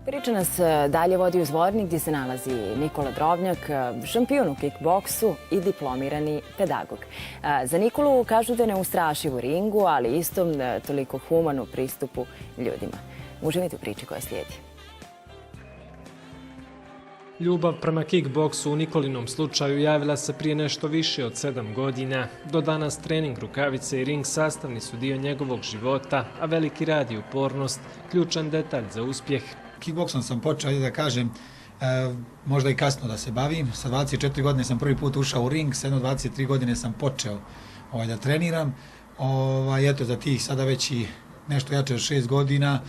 Priča nas dalje vodi u Zvornik gdje se nalazi Nikola Drobnjak, šampion u kickboksu i diplomirani pedagog. Za Nikolu kažu da je neustrašiv u ringu, ali isto toliko human u pristupu ljudima. Uživajte u priči koja slijedi. Ljubav prema kickboksu u Nikolinom slučaju javila se prije nešto više od 7 godina. Do danas trening, rukavice i ring sastavni su dio njegovog života, a veliki rad i upornost ključan detalj za uspjeh. Kickboksom sam počeo, da kažem, možda i kasno da se bavim. Sa 24 godine sam prvi put ušao u ring, sa 23 godine sam počeo da treniram. Eto, za tih sada već i nešto jače od 6 godina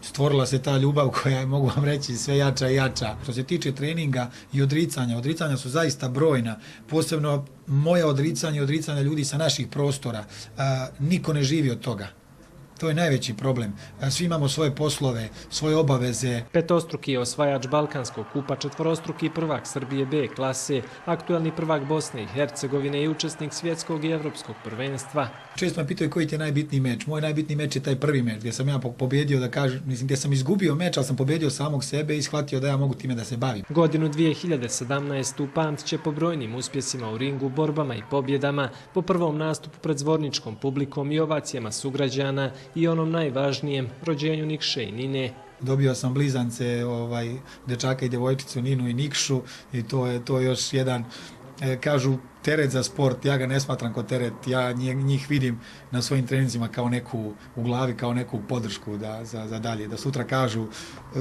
stvorila se ta ljubav koja je, mogu vam reći, sve jača i jača. Što se tiče treninga i odricanja su zaista brojna. Posebno moje odricanje i odricanje ljudi sa naših prostora. Niko ne živi od toga. To je najveći problem. Svi imamo svoje poslove, svoje obaveze. Petostruki je osvajač Balkanskog kupa, četvorostruki prvak Srbije B klase, aktuelni prvak Bosne i Hercegovine i učesnik svjetskog i evropskog prvenstva. Često me pitaju koji ti je najbitniji meč. Moj najbitniji meč je taj prvi meč gdje sam ja pobjedio, da kažem, gdje sam izgubio meč, ali sam pobjedio samog sebe i shvatio da ja mogu time da se bavim. Godinu 2017. pamtit će po brojnim uspjesima u ringu, borbama i pobjedama, po prvom nastupu pred zvorničkom publikom i ovacijama sugrađana i onom najvažnijem, rođenju Nikše i Nine. Dobio sam blizance, dečaka i djevojčicu Ninu i Nikšu i to je još jedan, kažu, teret za sport. Ja ga ne smatram kao teret, ja njih vidim na svojim treninzima kao neku u glavi, kao neku podršku za dalje, da sutra kažu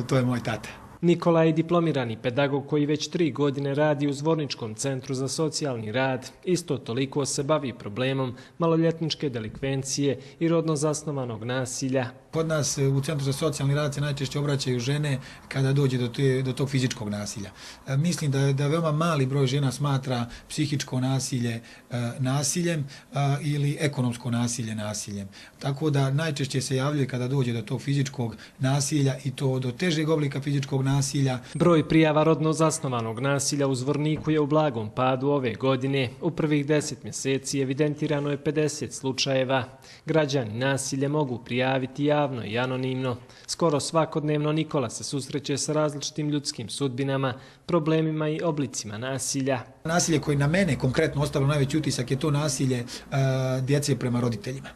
to je moj tata. Nikola je diplomirani pedagog koji već 3 godine radi u Zvorničkom centru za socijalni rad. Isto toliko se bavi problemom maloljetničke delikvencije i rodno zasnovanog nasilja. Kod nas u Centru za socijalni rad se najčešće obraćaju žene kada dođe do tog fizičkog nasilja. Mislim da veoma mali broj žena smatra psihičko nasilje nasiljem ili ekonomsko nasilje nasiljem. Tako da najčešće se javljaju kada dođe do tog fizičkog nasilja i to do težeg oblika fizičkog nasilja. Broj prijava rodno zasnovanog nasilja u Zvorniku je u blagom padu ove godine. U prvih 10 mjeseci evidentirano je 50 slučajeva. Građani nasilje mogu prijaviti javno i anonimno. Skoro svakodnevno Nikola se susreće sa različitim ljudskim sudbinama, problemima i oblicima nasilja. Nasilje koje na mene konkretno ostavilo najveći utisak je to nasilje djece prema roditeljima.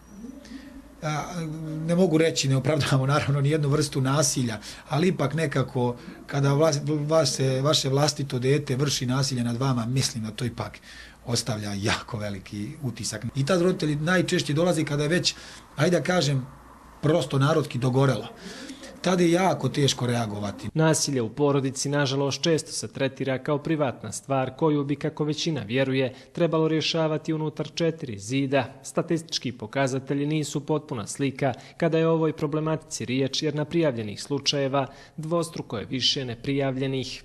Ne mogu reći, ne opravdavamo naravno ni jednu vrstu nasilja, ali ipak nekako kada vaše vlastito dete vrši nasilje nad vama, mislim da to ipak ostavlja jako veliki utisak. I tad roditelji najčešće dolazi kada je već, ajde da kažem, prosto narodski dogorelo. Tada je jako teško reagovati. Nasilje u porodici, nažalost, često se tretira kao privatna stvar koju bi, kako većina vjeruje, trebalo rješavati unutar 4 zida. Statistički pokazatelji nisu potpuna slika kada je o ovoj problematici riječ, jer na prijavljenih slučajeva dvostruko je više neprijavljenih.